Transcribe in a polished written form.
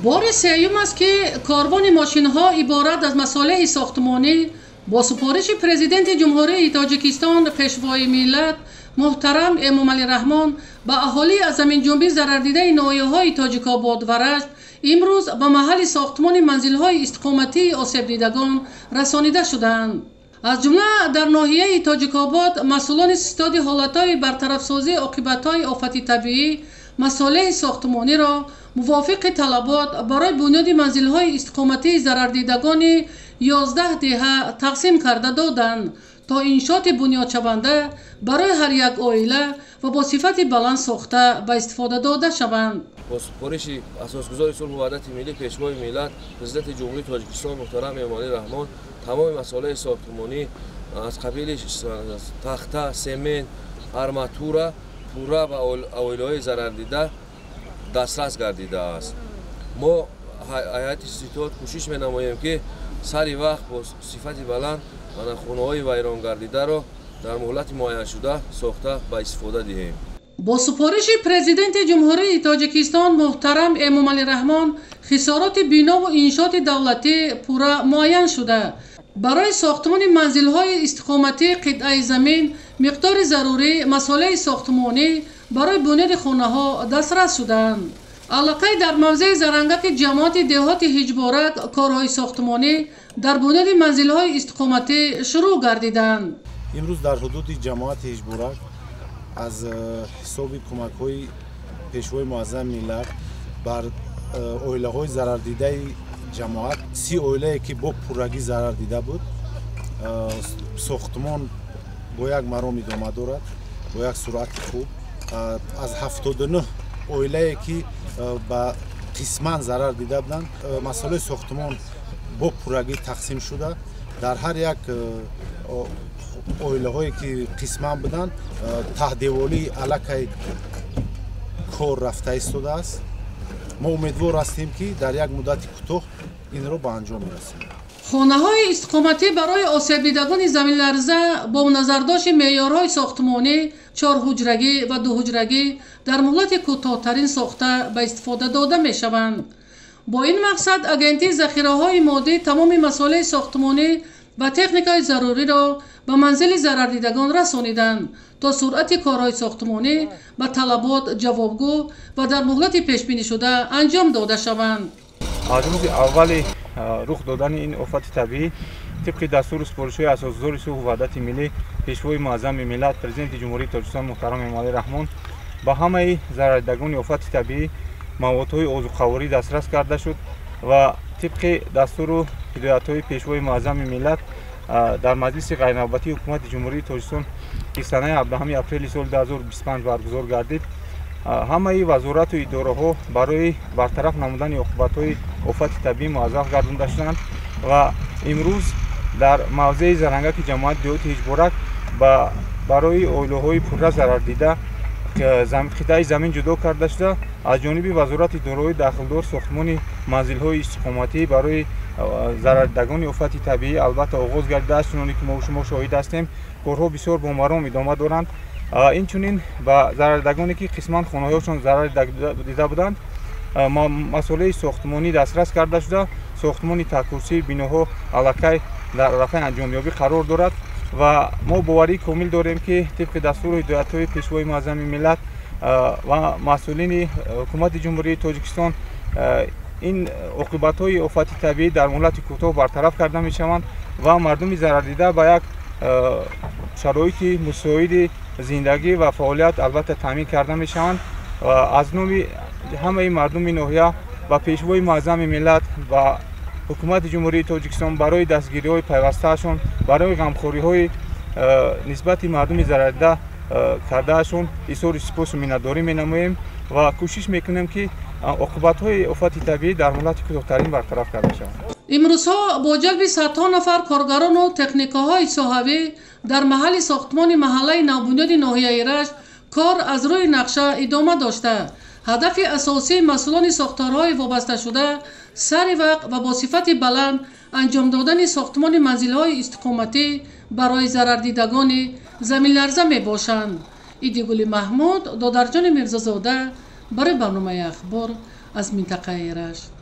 Бори сеюм аст, ки корвони мошинҳо иборат аз масолеҳи сохтмонӣ бо супориши Президенти Ҷумҳурии Тоҷикистон, Пешвои миллат муҳтарам Эмомалӣ Раҳмон ба аҳолии аз заминҷунбӣ зарардидаи ноҳияҳои Тоҷикобод ва Рашт имрӯз ба маҳалли сохтмони манзилҳои истиқоматии осебдидагон расонида шудаанд. Аз ҷумла дар ноҳияи Тоҷикобод масъулони ситоди ҳолатҳои бартарафсозии оқибатҳои офати табиӣ масолеҳи сохтмониро мувофиқи талабот барои бунёди манзилҳои истиқоматии зарардидагони 11 деҳа тақсим карда доданд, то иншооти бунёдшаванда барои ҳар як оила ва бо сифати баланд сохта ба истифода дода шаванд. Бо супориши Асосгузори сулҳу ваҳдати миллӣ, Пешвои миллат, Президенти Ҷумҳурии Тоҷикистон муҳтарам Эмомалӣ Раҳмон тамоми масолеҳи сохтмонӣ аз қабили тахта, семент, арматура пурра ба оилаҳои зарардида дастрас гардидааст. Мо ҳайати ситод кӯшиш менамоем, ки сари вақт бо сифати баланд хонаҳои вайронгардидаро дар муҳлати муайяншуда сохта ба истифода диҳем. Бо супориши Президенти Ҷумҳурии Тоҷикистон муҳтарам Эмомалӣ Раҳмон хисороти бинову иншооти давлатӣ пурра муайян шуда, барои сохтмони манзилҳои истиқоматӣ қитъаи замин, миқдори зарурӣ масолеҳи сохтмонӣ барои бунёди хонаҳо дастрас шудаанд. Аллакай дар мавзеи Зарангаки ҷамоати деҳоти Ҳиҷборак корҳои сохтмонӣ дар бунёди манзилҳои истиқоматӣ шурӯъ гардиданд. Имрӯз дар ҳудуди ҷамоати Ҳиҷборак аз ҳисоби кӯмакҳои Пешвои муаззами миллат бар оилаҳои зарардидаи ҷамоат, 30 оилае ки бо пуррагӣ зарар дида буд, сохтмон бо як маром идома дорад, бо як суръати хуб. Аз 79 оилае ки ба қисман зарар дида буданд, масъалаи сохтмон бо пуррагӣ тақсим шуда, дар ҳар як оилаҳое ки қисман буданд, таҳдеволии аллакай кор рафта истодааст. Мо умедвор ҳастем, ки дар як муддати кӯтоҳ инро ба анҷом мерасонем. Хонаҳои истиқоматӣ барои осебдидагони заминларза бо назардошти меъёрҳои сохтмонӣ чорҳуҷрагӣ ва дуҳуҷрагӣ дар муҳлати кӯтоҳтарин сохта ба истифода дода мешаванд. Бо ин мақсад Агентии захираҳои моддӣ тамоми масолеҳи сохтмонӣ ва техникаи заруриро ба манзили зарардидагон расониданд, то суръати корҳои сохтмонӣ ба талабот ҷавобгӯ ва дар муҳлати пешбинишуда анҷом дода шаванд. Аз рӯзи аввали рух додани ин офати табиӣ, тибқи дастуру супоришҳои Асосгузори сулҳу ваҳдати миллӣ, Пешвои муаззами миллат, Президенти Ҷумҳурии Тоҷикистон муҳтарам Эмомалӣ Раҳмон ба ҳамаи зарардидагони офати табиӣ маводҳои озуқаворӣ дастрас карда шуд ва тибқи дастуру ҳидоятҳои Пешвои муаззами миллат дар маҷлиси ғайрнавбатии Ҳукумати Ҷумҳурии Тоҷикистон, ки санаи 17 апрели соли 2025 баргузор гардид, ҳамаи вазорату идораҳо барои бартараф намудани оқибатҳои офати табиӣ муаззаф гардонда шуданд ва имрӯз дар мавзеи Зарангаки ҷамоати деҳоти Ҳиҷборак барои оилаҳои пурра зарардида қитъаи замин ҷудо карда шуда, аз ҷониби вазорати идораҳои дахлдор сохтмони манзилҳои истиқоматӣ барои зарардидагони офати табиӣ албатта оғоз гардидааст. Чуноне ки мо шумо шоҳид ҳастем, корҳо бисёр бомаром идома доранд. Инчунин ба зарардидагоне ки қисман хонаҳояшон зарар дида буданд, масолеҳи сохтмонӣ дастрас карда шуда, сохтмони таҳкурсии биноҳо аллакай дар арафаи анҷомёбӣ қарор дорад ва мо боварии комил дорем, ки тибқи дастуру ҳидоятҳои Пешвои муаззами миллат ва масъулини Ҳукумати Ҷумҳурии Тоҷикистон ин оқибатҳои офати табиӣ дар муҳлати кӯтоҳ бартараф карда мешаванд ва мардуми зарардида ба як шароити мусоиди зиндагӣ ва фаъолият албатта таъмин карда мешаванд. Аз номи ҳамаи мардуми ноҳия ба Пешвои муаззами миллат ва Ҳукумати Ҷумҳурии Тоҷикистон барои дастгириҳои пайвастаашон, барои ғамхориҳои нисбати мардуми зарардида кардаашон изҳори сипосу миннатдорӣ менамоем ва кӯшиш мекунем, ки оқибатҳои офати табиӣ дар муҳлати кӯтоҳтарин бартараф карда шаванд. Имрӯзҳо бо ҷалби садҳо нафар коргарону техникаҳои соҳавӣ дар маҳалли сохтмони маҳаллаи навбунёди ноҳияи Рашт кор аз рӯи нақша идома дошта, ҳадафи асосии масъулони сохторҳои вобасташуда сари вақт ва бо сифати баланд анҷом додани сохтмони манзилҳои истиқоматӣ барои зарардидагони заминларза мебошанд. Идигули Маҳмуд, Додарҷони Мирзозода барои барномаи Ахбор аз минтақаи Рашт.